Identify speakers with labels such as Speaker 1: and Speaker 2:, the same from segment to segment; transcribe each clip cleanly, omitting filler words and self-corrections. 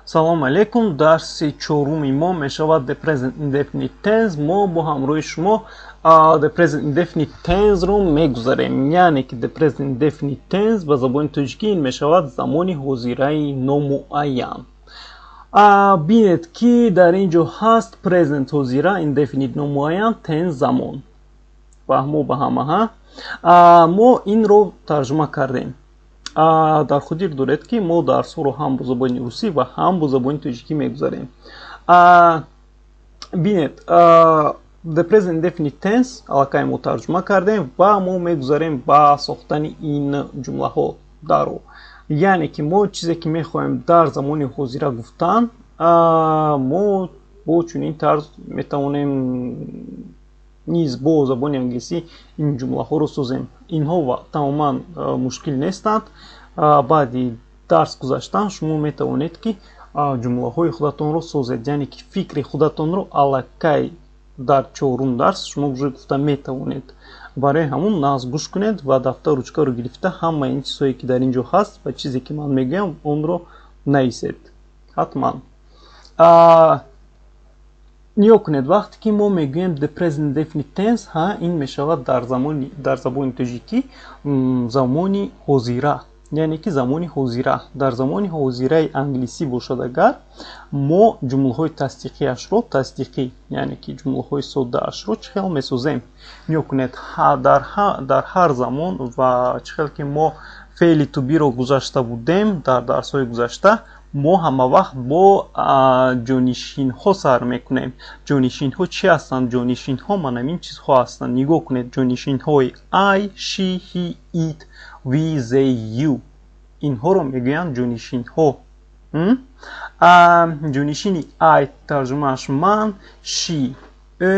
Speaker 1: Салом алейкум. Дарси чоруми мо мешавад The Present Indefinite Tense. Мо бо ҳамроҳи шумо The Present Indefinite Tense-ро мегузарем. Яъне ки The Present Indefinite Tense ба забони тоҷикӣ ин мешавад замони ҳозираи номуайян. Бинед, ки дар ин ҷо ҳаст present ҳозира, indefinite номуайян, tense замон. Фаҳмо ба ҳама, ҳа? Мо инро тарҷума кардем. Дар хотир доред, ки мо дарсҳоро ҳам бо забони русӣ ва ҳам бо забони тоҷикӣ мегузарем. Бинед, the present indefinite tense аллакай мо тарҷума кардем ва мо мегузарем ба сохтани ин ҷумлаҳо даро. Яъне ки мо чизе ки мехоҳем дар замони ҳозира гуфтан, мо бо чунин тарз метавонем низ бо забони англисӣ ин ҷумлаҳоро созем. Инҳо тамоман мушкил нестанд. Баъди дарс гузаштан шумо метавонед, ки ҷумлаҳои худатонро созед, яъне ки фикри худатонро аллакай дар чорум дарс шумо уже гуфта метавонед. Барои ҳамун нағз гӯш кунед ва дафтар, ручкаро гирифта, ҳамаи ин чизҳое ки дар ин ҷо ҳаст ва чизе ки ман мегӯям, онро нависед ҳатман. Нигоҳ кунед, вақте ки мо мегӯем the present indefinite tense, ҳа, ин мешавад дар забони тоҷикӣ замони ҳозира, яъне ки замони ҳозира. Дар замони ҳозираи англисӣ бошад агар, мо ҷумлаҳои тасдиқиашро, тасдиқӣ, яъне ки ҷумлаҳои соддаашро чӣ хел месозем? Нигоҳ кунед, дар ҳар замон ва чӣ хел ки мо феъли to be-ро гузашта будем дар дарсҳои гузашта, мо ҳамавақт бо ҷонишинҳо сар мекунем. Ҷонишинҳо чӣ ҳастанд? Ҷонишинҳо мана ин чизҳо ҳастанд. Нигоҳ кунед, ҷонишинҳои I, she, he, it, we, they, you, инҳоро мегӯянд ҷонишинҳо. Ҷонишини I тарҷумааш ман, she ӯ,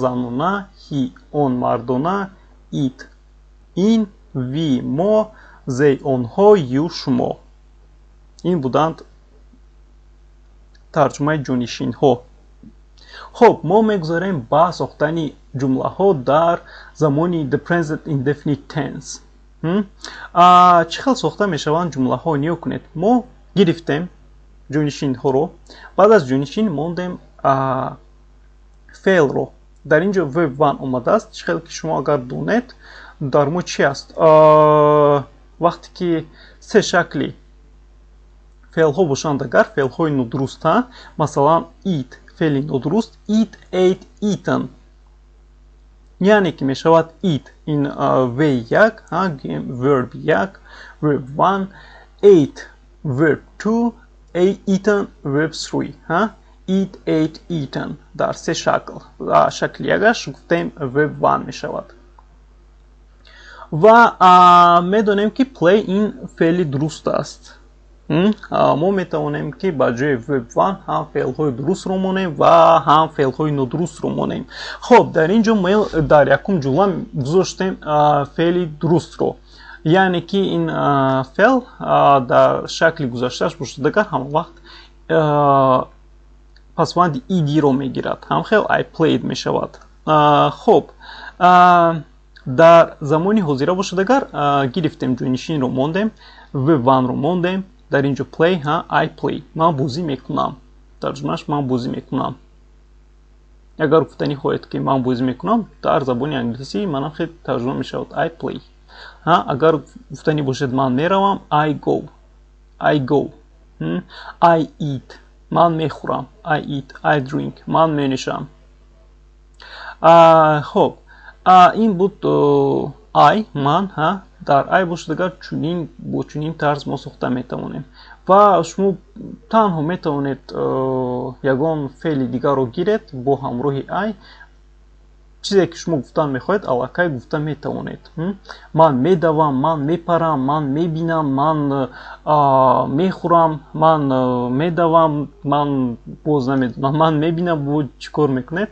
Speaker 1: занона, he он мардона, it ин, we мо, they онҳо, you шумо. Ин буданд тарҷумаи ҷонишинҳо. Хуб, мо мегузарем ба сохтани ҷумлаҳо дар замони the present indefinite tense. Чӣ хел сохта мешаванд ҷумлаҳо? Нигоҳ кунед, мо гирифтем ҷонишинҳоро, баъд аз ҷонишин мондем феълро. Дар ин ҷо verb one омадааст. Чӣ хел ки шумо агар донед, дар мо чӣ аст? Вақте ки се шакли феълҳо бошанд агар, феълҳои нодуруст, ҳа, масалан, eat феъли нодуруст, eat, ate, eaten, яъне ки мешавад eat ин v1, verb як, verb one, ate verb two, eaten verb three. Ҳа, eat, ate, eaten дар се шакл. Шакли ягаш гуфтем verb one мешавад. Ва медонем, ки play ин феъли дуруст аст. Мо метавонем, ки ба ҷои verb one ҳам феълҳои дурустро монем ва ҳам феълҳои нодурустро монем. Хуб, дар ин ҷо мо дар якум ҷумла гузоштем феъли дурустро, яъне ки ин феъл дар шакли гузаштааш бошад агар, ҳама вақт пасванди ed-ро мегирад. Ҳамхел I played мешавад. Хуб, дар замони ҳозира бошад агар, гирифтем ҷойнишинро, мондем verb one-ро, мондем дар ин ҷо play, ҳа, I play, ман бозӣ мекунам. Тарҷумааш ман бозӣ мекунам. Агар гуфтанӣ хоҳед, ки ман бозӣ мекунам, дар забони англисӣ манам хел тарҷума мешавад: I play. Ҳа, агар гуфтанӣ бошед ман меравам, I go, I go. I eat, ман мехӯрам, I eat, I drink, ман менӯшам. Хуб, ин буд I, ман. Ҳа, дар I бошад агар, чунин, бо чунин тарз мо сохта метавонем. Ва шумо танҳо метавонед ягон феъли дигарро гиред бо ҳамроҳи I, чизе ки шумо гуфтан мехоҳед, аллакай гуфта метавонед. Ман медавам, ман мепарам, ман мебинам, ман мехӯрам, ман медавам, ман боз намедонам, ман мебинам, бо чӣ кор мекунед.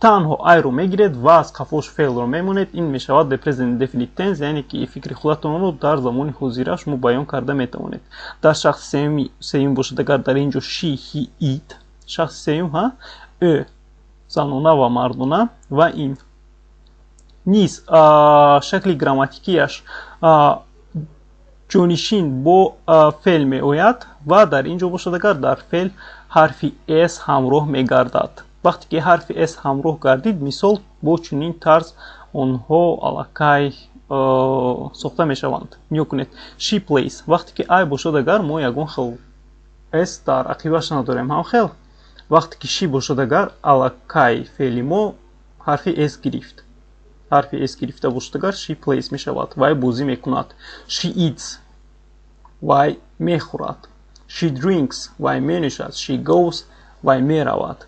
Speaker 1: Танҳо I-ро мегиред ва аз қафош феълро мемонед. Ин мешавад the present indefinite tense, яъне ки фикри худатонро дар замони ҳозира шумо баён карда метавонед. Дар шахси сеюм бошад агар, дар ин ҷо she, he, it, шахси сеюм, ҳа, ӯ занона ва мардона ва ин низ шакли грамматикияш Ҷонишин бо феъл меояд ва дар ин ҷо бошад агар, дар феъл ҳарфи s ҳамроҳ мегардад. Вақте ки ҳарфи s ҳамроҳ гардид, мисол, бо чунин тарз онҳо аллакай сохта мешаванд. Нигоҳ кунед: she plays. Вақте ки I бошад агар, мо ягон хел s дар ақибаш надорем, ҳам хел. Вақте ки she бошад агар, аллакай феъли мо ҳарфи s гирифт. Ҳарфи s гирифта бошад агар, she plays мешавад, вай бозӣ мекунад. She eats, вай мехӯрад. She drinks, вай менӯшад. She goes, вай меравад.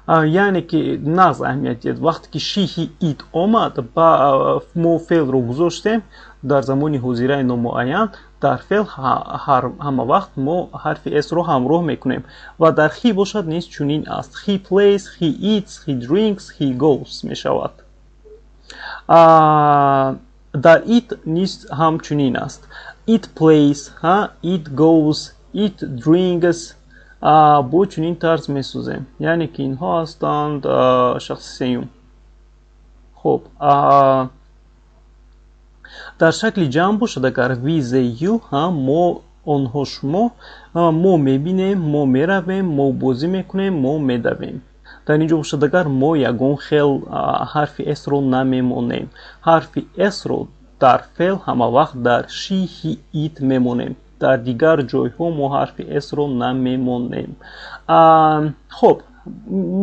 Speaker 1: Яъне ки нағз аҳамият диҳед: вақте ки she, he, it омад, ба мо феълро гузоштем дар замони ҳозираи номуайян, дар феъл ҳама вақт мо ҳарфи s-ро ҳамроҳ мекунем. Ва дар he бошад низ чунин аст: he plays, he eats, he drinks, he goes мешавад. Дар it низ ҳамчунин аст: it plays, it goes, it drinks. Бо чунин тарз месозем, яъне ки инҳо ҳастанд шахси сеюм. Хуб, дар шакли ҷамъ бошад агар, we, they, you, мо, онҳо, шумо, мо мебинем, мо меравем, мо бозӣ мекунем, мо медавем. Дар ин ҷо бошад агар, мо ягон хел ҳарфи s-ро намемонем. Ҳарфи s-ро дар феъл ҳама вақт дар she, he, it мемонем, дар дигар ҷойҳо мо ҳарфи s-ро намемонем. Хуб,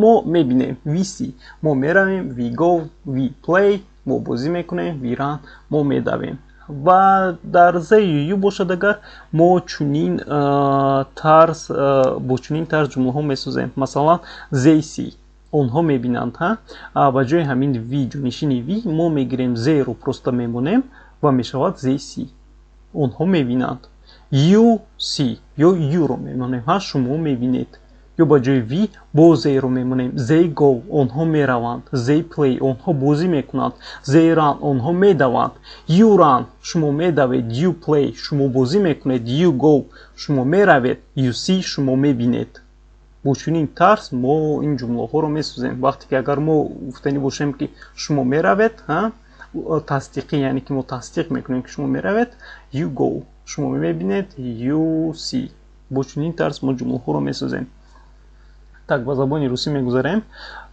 Speaker 1: мо мебинем, we see, мо меравем, we go, we play, мо бозӣ мекунем, we run, мо медавем. Ва дар they, you бошад агар, мо чунин тарз, бо чунин тарз ҷумлаҳо месозем. Масалан, they see, онҳо мебинанд. Ҳа, ба ҷои ҳамин we, ҷонишини we мо мегирем they-ро, просто мемонем ва мешавад they see, онҳо мебинанд. You see ё you-ро мемонем, ҳа, шумо мебинед. Ё ба ҷои we боз they-ро мемонем: they go, онҳо мераванд. They play, онҳо бозӣ мекунанд. They run, онҳо медаванд. You run, шумо медавед. You play, шумо бозӣ мекунед. You go, шумо меравед. You see, шумо мебинед. Бо чунин тарз мо ин ҷумлаҳоро месозем. Вақте ки агар мо гуфтанӣ бошем, ки шумо меравед, тасдиқӣ, яъне ки мо тасдиқ мекунем, ки шумо меравед, you go, шумо мебинед, you see. Бо чунин тарз мо ҷумлаҳоро месозем. Так, ба забони русӣ мегузарем.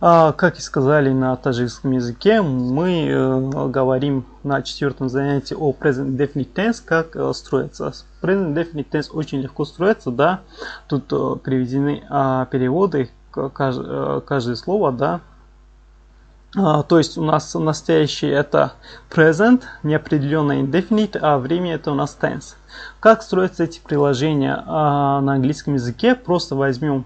Speaker 1: Как и сказали на таджикском языке, мы говорим на четвертом занятии о present indefinite tense, как строится. Present indefinite tense очень легко строится, да. Тут приведены переводы, каждое слово, да. То есть у нас настоящий — это present, неопределенное indefinite, а время — это у нас tense. Как строятся эти предложения на английском языке? Просто возьмем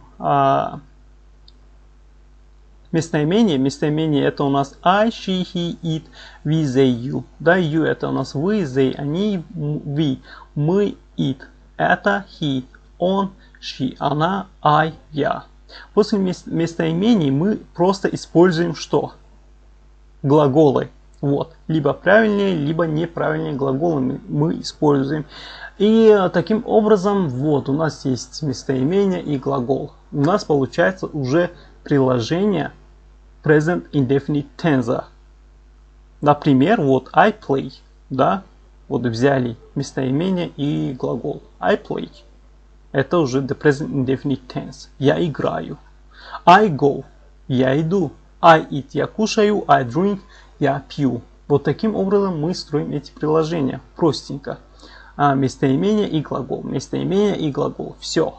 Speaker 1: местоимение. Местоимение — это у нас I, she, he, it, we, they, you. Да, you — это у нас вы, they — они, we — мы, it — это he — он, she — она, I — я. После местоимений мы просто используем что? Глаголы. Вот. Либо правильные, либо неправильные глаголы мы используем. И таким образом, вот, у нас есть местоимение и глагол. У нас получается уже предложение present indefinite tense. Например, вот I play, да, вот взяли местоимение и глагол. I play. Это уже the present indefinite tense. Я играю. I go. Я иду. I eat. Я кушаю. I drink. Я пью. Вот таким образом мы строим эти предложения. Простенько. Местоимение и глагол. Местоимение и глагол. Все.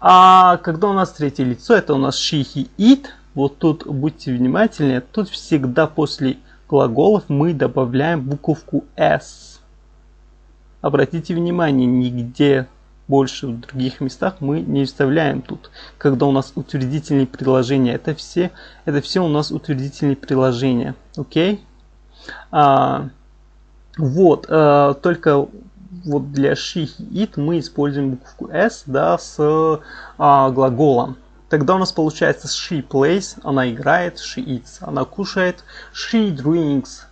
Speaker 1: А когда у нас третье лицо, это у нас she, he, it. Вот тут будьте внимательнее. Тут всегда после глаголов мы добавляем буковку s. Обратите внимание, нигде больше в других местах мы не вставляем тут. Когда у нас утвердительные предложения, это все у нас утвердительные предложения. Окей? Вот, только вот для she, he, it мы используем буковку s, да, с глаголом. Тогда у нас получается she plays, она играет, she eats, она кушает, she drinks,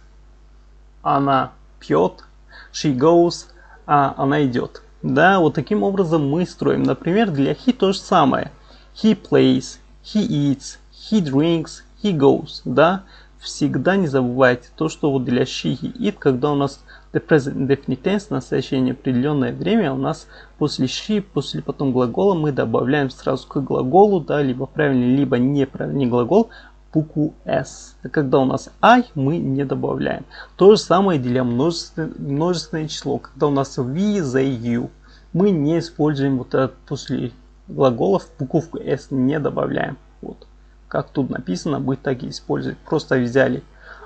Speaker 1: она пьет, she goes, она идет. Да, вот таким образом мы строим. Например, для he то же самое. He plays, he eats, he drinks, he goes. Да, всегда не забывайте то, что вот для she, he, it, когда у нас The present indefinite tense, настоящее неопределенное время, у нас после she, после потом глагола мы добавляем сразу к глаголу, да, либо правильный, либо неправильный глагол, букву S. А когда у нас I, мы не добавляем. То же самое для множественное число. Когда у нас we, they, you, мы не используем вот этот после глаголов буковку S не добавляем. Вот. Как тут написано, мы так и используем. Просто взяли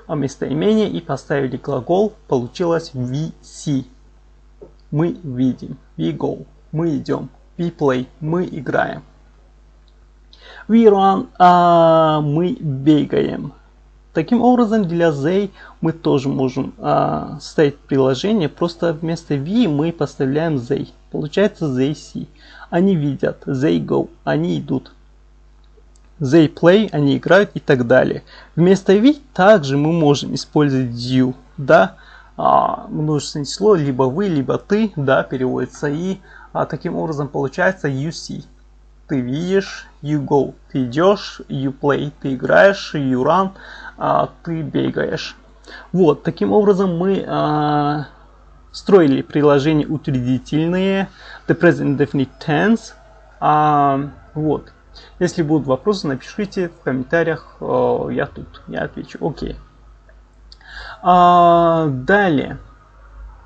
Speaker 1: местоимение и поставили глагол, получилось we see. Мы видим. We go. Мы идем. We play. Мы играем. We run. Мы бегаем. Таким образом, для they мы тоже можем ставить предложение. Просто вместо we мы поставляем they. Получается they see. Они видят. They go. Они идут. They play, они играют и так далее. Вместо we также мы можем использовать you, да, множественное число, либо вы, либо ты, да, переводится. И таким образом получается you see. Ты видишь, you go, ты идешь, you play, ты играешь, you run, ты бегаешь. Вот, таким образом мы строили предложения утвердительные, the present indefinite tense. Вот. Если будут вопросы, напишите в комментариях, я тут, я отвечу. Окей. Далее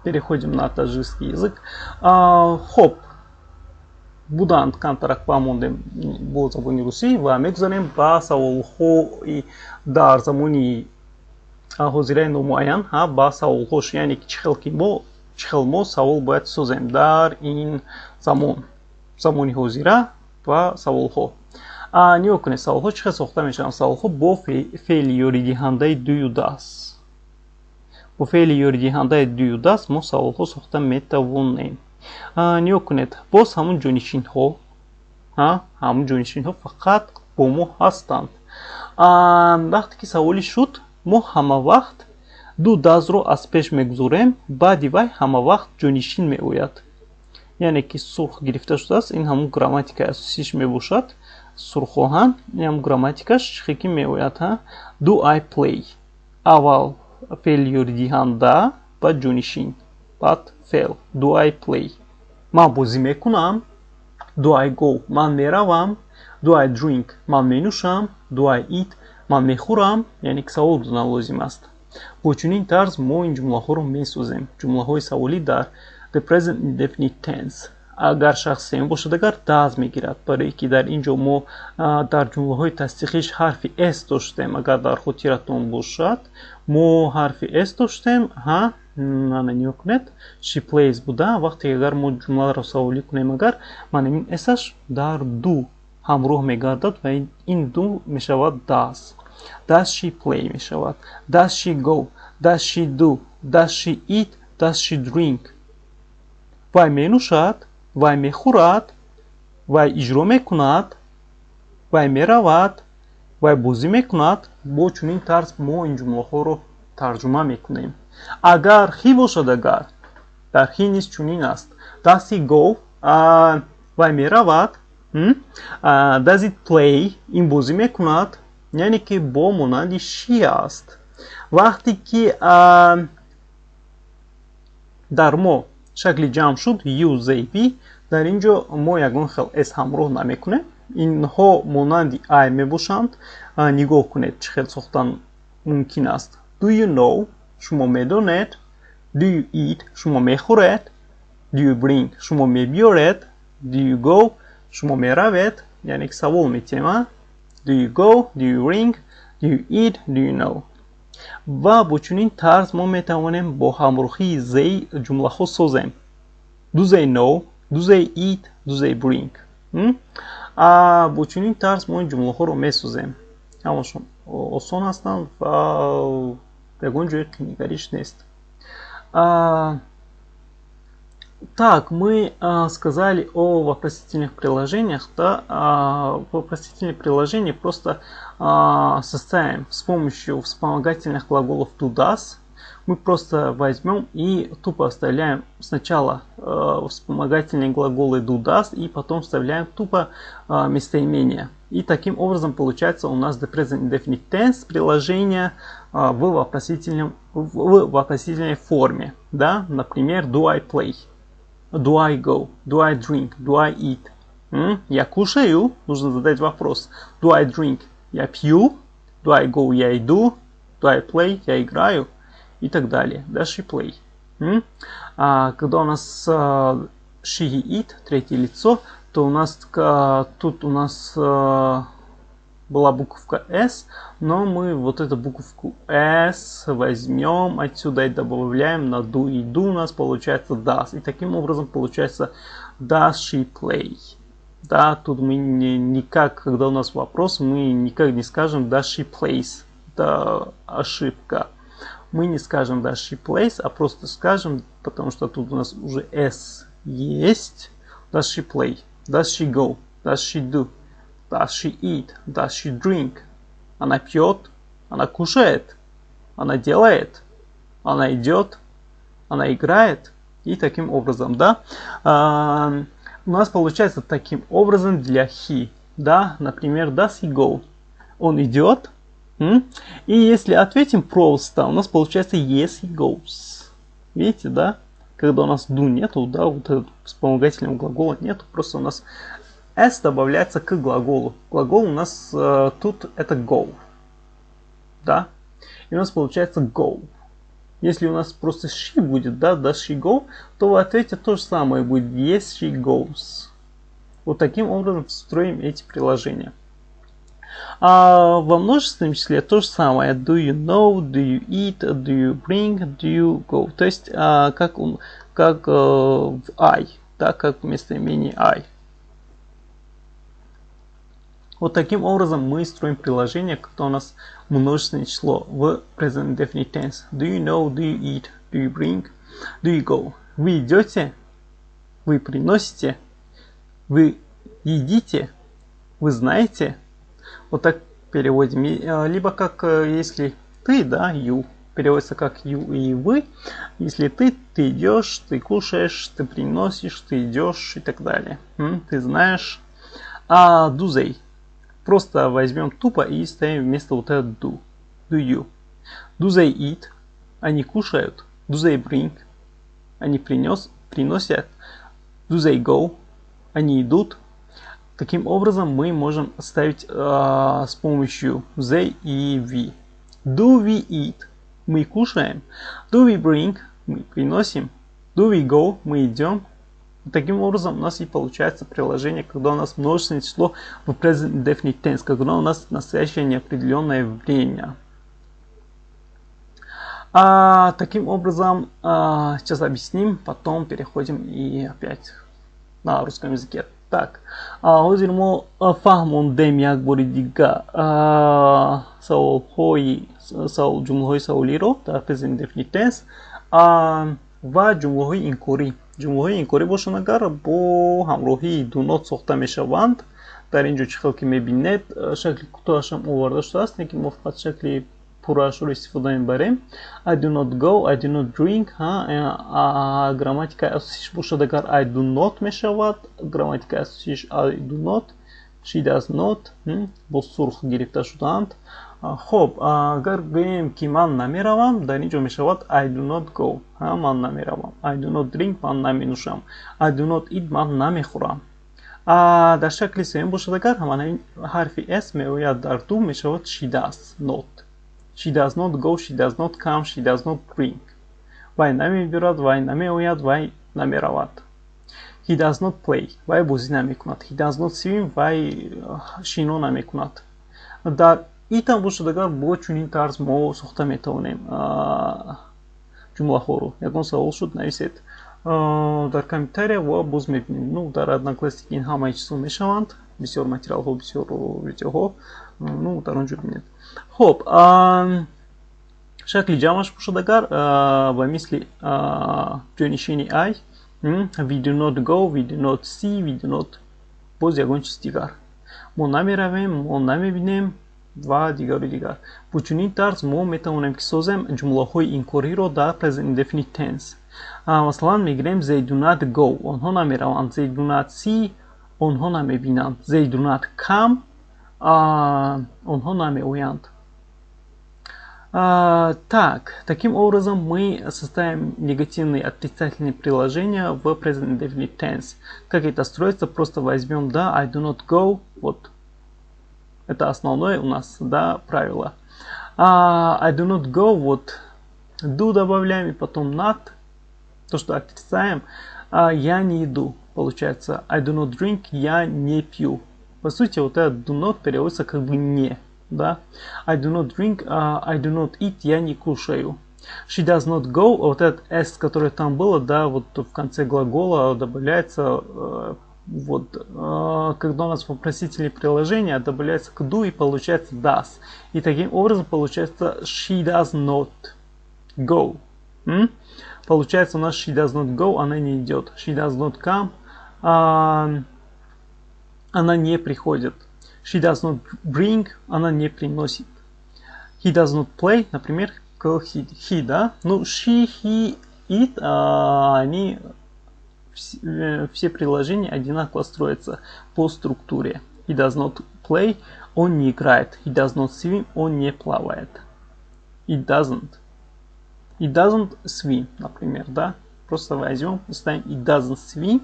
Speaker 1: переходим на таджикский язык. Хоб, буданд камтарак ба мондем бо забони русӣ ва мегузарем ба саволҳои дар замони ҳозираи номуайян, ба саволҳош, яъне ки чӣ хел ки мо, чӣ хел мо савол бояд созем дар ин замон, замони ҳозира ва саволҳо. Нигоҳ кунед, саволҳо чӣ хел сохта мешаванд? Саволҳо бо феъли ёридиҳандаи do ю does. Бо феъли ёридиҳандаи do ю does мо саволҳо сохта метавонем. Нигоҳ кунед, боз ҳамун ҷонишинҳо, ҳамун ҷонишинҳо фақат бо мо ҳастанд. Вақте ки саволӣ шуд, мо ҳама вақт do, does ро аз пеш мегузорем, баъди вай ҳама вақт ҷонишин меояд. Яъне ки сурх гирифта шудааст, ин ҳамун грамматикаи асосиш мебошад. Сурхоҳан, ин ҳамун грамматикаш чихе ки меояд. Do I play? Аввал феъли ёридиҳанда, баъд ҷонишин, баъд феъл. Do I play? Ман бозӣ мекунам. Do I go? Ман меравам. Do I drink? Ман менӯшам. Do I eat? Ман мехӯрам. Яъне ки савол додан лозим аст. Бо чунин тарз мо ин ҷумлаҳоро месозем, ҷумлаҳои саволӣ дар the present indefinite tense. Агар шахс сеюм бошад, агар does мегирад, барое ки дар ин ҷо мо дар ҷумлаҳои тасдиқиш ҳарфи s доштем. Агар дар хотиратон бошад, мо ҳарфи s доштем. Ҳа, ана нигоҳ кунед, she plays буда. Вақте агар мо ҷумларо саволӣ кунем, агар ман ин s-аш дар do ҳамроҳ мегардад ва ин do мешавад does. Does she play мешавад. Does she go? Does she do? Does she eat? Does she drink? Вай менӯшад, вай мехӯрад, вай иҷро мекунад, вай меравад, вай бозӣ мекунад. Бо чунин тарз мо ин ҷумлаҳоро тарҷума мекунем. Агар he бошад, агар дар he низ чунин аст. Does he go? Вай меравад. Does it play? Ин бозӣ мекунад, яъне ки бо монанди she аст. Вақте ки дар мо шакли ҷамъ шуд, you, they, we, дар ин ҷо мо ягон хел s ҳамроҳ намекунем, инҳо монанди I мебошанд. Нигоҳ кунед, чӣ хел сохтан мумкин аст. Do you know? Шумо медонед. Do you eat? Шумо мехӯред. Do you bring? Шумо мебиёред. Do you go? Шумо меравед. Яъне ки савол метиҳем. Do you go? Do you bring? Do you eat? Do you know? Ва бо чунин тарз мо метавонем бо ҳамроҳии they ҷумлаҳо созем. Do they know? Do they eat? Do they bring? Бо чунин тарз мо ин ҷумлаҳоро месозем. Ҳамашон осон ҳастанд ва ягон ҷои қийнигариш нест. Так, мы сказали о вопросительных предложениях. Да? Вопросительные предложения просто составим с помощью вспомогательных глаголов do, does. Мы просто возьмем и тупо вставляем сначала вспомогательные глаголы do, does, и потом вставляем тупо местоимение. И таким образом получается у нас the present indefinite tense приложение в вопросительной форме. Да? Например, do I play? Do I go? Do I drink? Do I eat? М? Я кушаю? Нужно задать вопрос. Do I drink? Я пью. Do I go? Я иду. Do I play? Я играю. И так далее. Does she play? М? А когда у нас she, he, it, третье лицо, то у нас тут у нас была буковка S, но мы вот эту буковку S возьмем отсюда и добавляем на do и do, у нас получается does. И таким образом получается does she play. Да, тут мы не, никак, когда у нас вопрос, мы никак не скажем does she plays. Это ошибка. Мы не скажем does she plays, а просто скажем, потому что тут у нас уже S есть. Does she play? Does she go? Does she do? Does she eat? Does she drink? Она пьет, она кушает, она делает, она идет, она играет. И таким образом, да. У нас получается таким образом для he. Да, например, does he go? Он идет. И если ответим просто, у нас получается yes, he goes. Видите, да? Когда у нас do нету, да, вот этого вспомогательного глагола нету, просто у нас s добавляется к глаголу. Глагол у нас тут это go. Да? И у нас получается go. Если у нас просто she будет, да, does she go, то в ответе то же самое будет yes, she goes. Вот таким образом строим эти предложения. А во множественном числе то же самое. Do you know, do you eat, do you bring, do you go. То есть как в I, да, как в местоимении I. Вот таким образом мы строим предложение, когда у нас множественное число в present indefinite tense. Do you know, do you eat, do you bring, do you go. Вы идете, вы приносите, вы едите, вы знаете. Вот так переводим. Либо как если ты, да, you, переводится как you и вы. Если ты идешь, ты кушаешь, ты приносишь, ты идешь и так далее. Ты знаешь. А do they? Просто возьмем тупо и ставим вместо вот это do. Do you. Do they eat? Они кушают. Do they bring? Они приносят. Do they go? Они идут. Таким образом мы можем ставить с помощью they и we. Do we eat? Мы кушаем. Do we bring? Мы приносим. Do we go? Мы идем. Таким образом у нас и получается предложение, когда у нас множественное число в present indefinite tense, когда у нас настоящее неопределенное время. Таким образом, сейчас объясним, потом переходим и опять на русском языке. Так, ҳозир мо фаҳмондем як бори дига саволҳои савол ҷумлаҳои саволиро дар present indefinite tense ва ҷумлаҳои инкорӣ. Ҷумлаҳои инкорӣ бошанд агар бо ҳамроҳии do not сохта мешаванд. Дар ин ҷо чӣ хел ки мебинед, шакли кӯтоҳашам оварда шудааст, лекин мо фақат шакли пурраашро истифода мебарем. I do not go, I do not drink. Грамматикаи асосиш бошад агар I do not мешавад. Грамматикаи асосиш I do not, she does not, бо сурх гирифта шудаанд. Хоб, агар гӯем, ки ман намеравам, дар ин ҷо мешавад I do not go, ман намеравам. I do not drink, ман наменӯшам. I do not eat, ман намехӯрам. Дар шакли сеюм бошад агар ҳаман ҳарфи s меояд дар do, мешавад she does not. She does not go, she does not come, she does not drink. Вай намебирад, вай намеояд, вай намеравад. He does not play, вай бозӣ намекунад. He does not swim, вай шино намекунад. Дар it ам бошад агар бо чунин тарз мо сохта метавонем ҷумлаҳоро. Ягон савол шуд, нависед дар комментария ва боз мебинем. Ну, дар Одноклассники ин ҳамаи чизҳо мешаванд, бисёр материалҳо, бисёр видеоҳо, ну, дар он ҷо бинед. Хоб, шакли ҷамъаш бошад агар ба мисли ҷойнишини I, we do not go, we do not see, we do not боз ягон чиз дигар. Мо намеравем, мо намебинем. Ва дигару дигар. Бо чунин тарз мо метавонем, ки созем ҷумлаҳои инкориро дар present indefinite tense. Масалан, мегирем: they do not go, онҳо намераванд. They do not see, онҳо намебинанд. They do not come, онҳо намеоянд. Так, таким образом мы составим негативные, отрицательные предложения в present indefinite tense. Как это строится? Просто возьмем, да, I do not go, вот, это основное у нас, да, правило. I do not go, вот, do добавляем и потом not, то, что отрицаем, я не иду, получается, I do not drink, я не пью. По сути, вот этот do not переводится как бы не, да. I do not drink, I do not eat, я не кушаю. She does not go, вот этот s, который там было, да, вот в конце глагола добавляется, вот, когда у нас вопросительное предложение, добавляется к do и получается does. И таким образом получается she does not go. М? Получается, у нас she does not go, она не идет. She does not come, она не приходит. She does not bring, она не приносит. He does not play, например, he, he, да? Ну, she, he, it, они все предложения одинаково строятся по структуре. He does not play, он не играет. He does not swim, он не плавает. He doesn't. He doesn't swim, например, да? Просто возьмем, ставим he doesn't swim.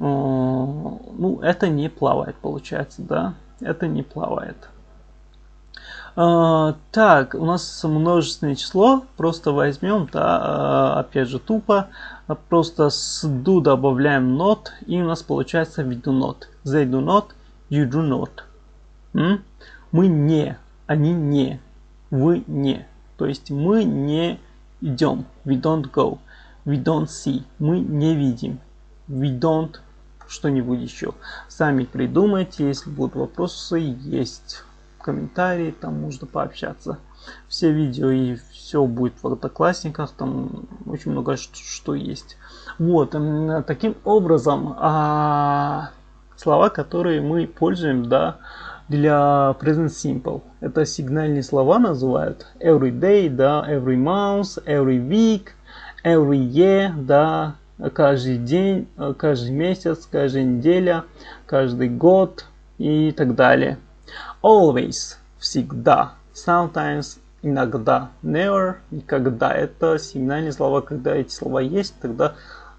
Speaker 1: Ну, это не плавает, получается, да? Это не плавает. Так, у нас множественное число. Просто возьмем, да, опять же тупо. Просто с do добавляем not, и у нас получается we do not. They do not, you do not. М? Мы не, они не, вы не. То есть мы не идем. We don't go. We don't see. Мы не видим. We don't что-нибудь еще. Сами придумайте, если будут вопросы, есть комментарии, там можно пообщаться. Все видео и все будет в Одноклассниках, там очень много что есть. Вот, таким образом, слова, которые мы пользуем, да, для present simple. Это сигнальные слова называют. Every day, да, every month, every week, every year, да, каждый день, каждый месяц, каждая неделя, каждый год и так далее. Always – всегда. Sometimes – иногда. Never – никогда. Это сигнальные слова. Когда эти слова есть, тогда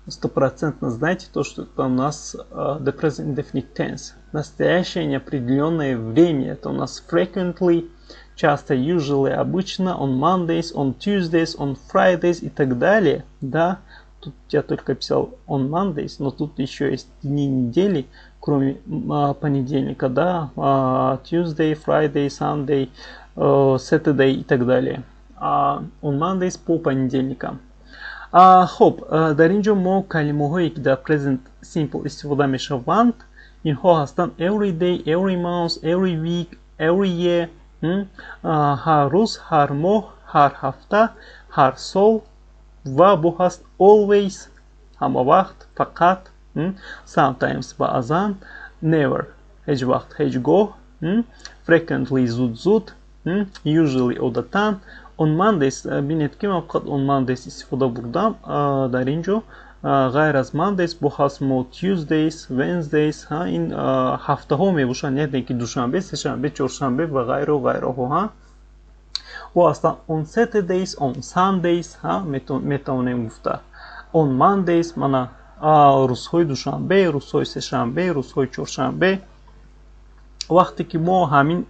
Speaker 1: стопроцентно знаете то, что это у нас the present indefinite tense. Настоящее неопределенное время. Это у нас frequently, часто, usually, обычно, on Mondays, on Tuesdays, on Fridays и так далее. Да, тут я только писал on Mondays, но тут еще есть дни недели, кроме понедельника, да, Tuesday, Friday, Sunday, Saturday и так далее. On Mondays по понедельникам. Хуб, дар ин ҷо мо калимаҳое, ки дар present simple истифода мешаванд, инҳо ҳастанд: every day, every month, every week, every year, ҳар рӯз, ҳар моҳ, ҳар ҳафта, ҳар сол ва бо ҳаст always, ҳама вақт, фақат, sometimes, баъзан, never, ҳеҷ вақт, ҳеҷ гоҳ, frequently, зуд зуд, usually, одатан, on Mondays. Бинед, ки ман фақат on Mondays истифода бурдам дар ин ҷо. Ғайр аз Mondays бо ҳаст мо Tuesdays, Wednesdays, ин ҳафтаҳо мебошанд, яъне ки душанбе, сешанбе, чоршанбе ва ғайру ғайроҳо. Ҳа, бо ҳастанд on Saturdays, on Sundays, ҳа, метавонем гуфта on Mondays, мана рӯзҳои душанбе, рӯзҳои сешанбе, рӯзҳои чоршанбе. Вақте ки мо ҳамин,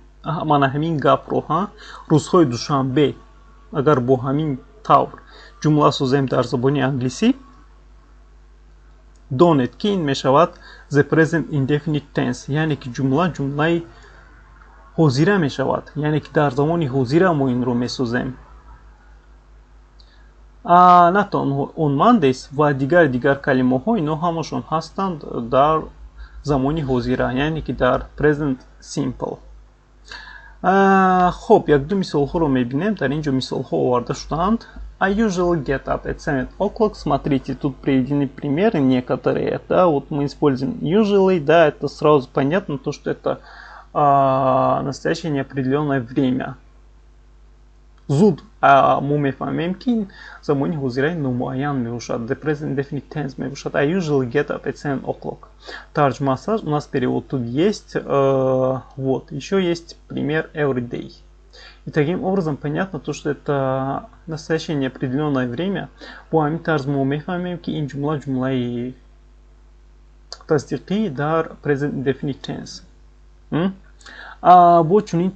Speaker 1: мана ҳамин гапро, ҳа, рӯзҳои душанбе, агар бо ҳамин тавр ҷумла созем дар забони англисӣ, донед, ки ин мешавад the present indefinite tense, яъне ки ҷумла ҷумлаи ҳозира мешавад, яъне ки дар замони ҳозира мо инро месозем. На танҳо on Mondays ва дигар калимаҳо, ино ҳамашон ҳастанд дар замони ҳозира, яъне ки дар present simple. Хуб, якду мисолҳоро мебинем. Дар ин ҷо мисолҳо оварда шудаанд. I usually get up at 7 o'clock. Смотрите, тут приведены примеры некоторые. Да, вот мы используем usually, да, это сразу понятно, то, что это Настоящее неопределенное время. Зуд мо мефаҳмем, ки замони ҳозираи номуайян мебошад, the present indefinite tense мебошад. I usually get up at 7 o'clock. Тарҷума аст, у нас перевод тут есть. Вот еще есть пример every day. И таким образом понятно то, что это настоящее неопределенное время. Бо ҳамин тарз мо мефаҳмем, ки ин ҷумла ҷумлаи тасдиқӣ дар present indefinite tense. Бо чунин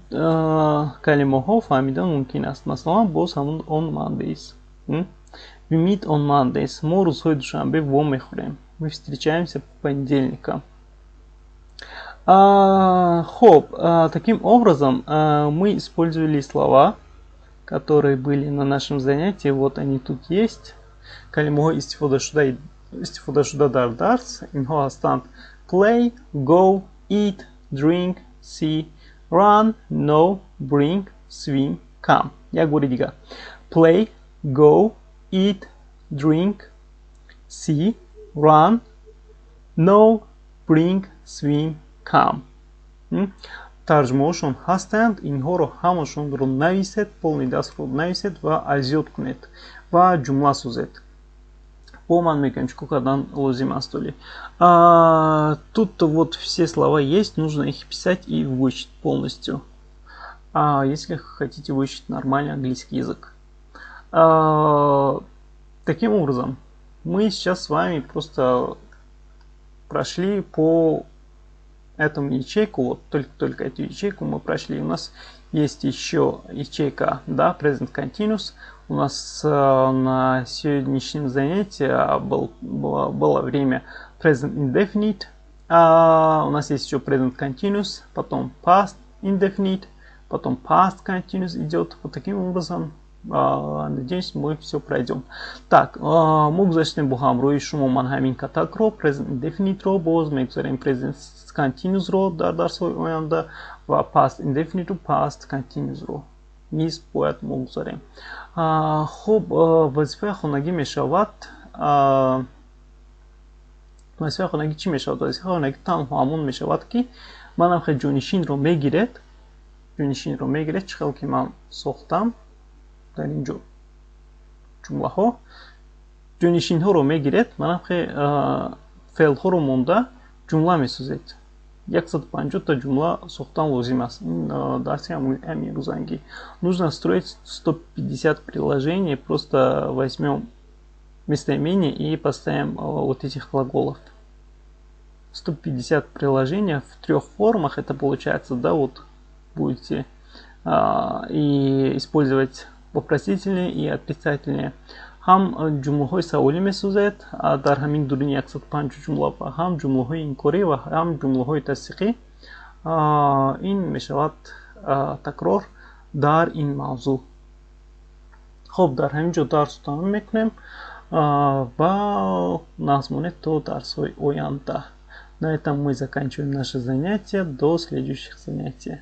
Speaker 1: калимаҳо фаҳмидан мумкин аст. Масалан, боз ҳамон on Mondays. We meet on Mondays. Мо рӯзҳои душанбе вомехӯрем. Мы встречаемся по понедельникам. Хоб, таким образом, мы использовали слова, которые были на нашем занятии. Вот они тут есть. Калимаҳои истифодашуда дар дарс инҳо ҳастанд: play, go, eat, drink, see, run, know, bring, swim, come. Як бори дигар: play, go, eat, drink, see, run, know, bring, swim, come. Тарҷумаҳошон ҳастанд. Инҳоро ҳамашонро нависед, полный дарсро нависед ва азёд кунед ва ҷумла созед. Бо ман мегӯям, чӣ кор кардан лозим аст. Оли тут вот все слова есть, нужно их писать и выучить полностью, если хотите выучить нормальный английский язык. Таким образом, мы сейчас с вами просто прошли по этому ячейку, вот только эту ячейку мы прошли. У нас есть еще ячейка, да, present continuous. У нас на сегодняшнем занятии было время present indefinite. У нас есть еще present continuous, потом past indefinite, потом past continuous идет. Вот таким образом, надеюсь, мы все пройдем. Так, мо гузаштем бо ҳамроҳи шумо ман ҳамин катакро, present indefinite-ро, боз мегузарем present continuous-ро дар дарсҳои оянда ва past indefinite-у past continuous-ро низ бояд мо гузарем. Хуб, вазифаи хонагӣ мешавад. Вазифаи хонагӣ чӣ мешавад? Вазифаи хонагӣ танҳо ҳамон мешавад, ки манам хел ҷонишинро мегиред, чӣ хел ки ман сохтам дар ин ҷо ҷумлаҳо, ҷонишинҳоро мегиред, манам хе феълҳоро монда ҷумла месозед. 150 та ҷумла сохтан лозим аст. Ин дарси ҳамин рӯзангӣ. Нужно строить 150 предложений. Просто возьмем местоимение и поставим вот этих глаголов. 150 предложений в трех формах это получается, да. Вот будете и использовать вопросительные и отрицательные. Ҳам ҷумлаҳои саволӣ месозед дар ҳамин дуруни 150 ҷумла ва ҳам ҷумлаҳои инкорӣ ва ҳам ҷумлаҳои тасдиқӣ. Ин мешавад такрор дар ин мавзӯъ. Хуб, дар ҳамин ҷо дарсро тамом мекунем ва нағз монед то дарсҳои оянда. На этом мы заканчиваем наше занятие. До следующих занятий.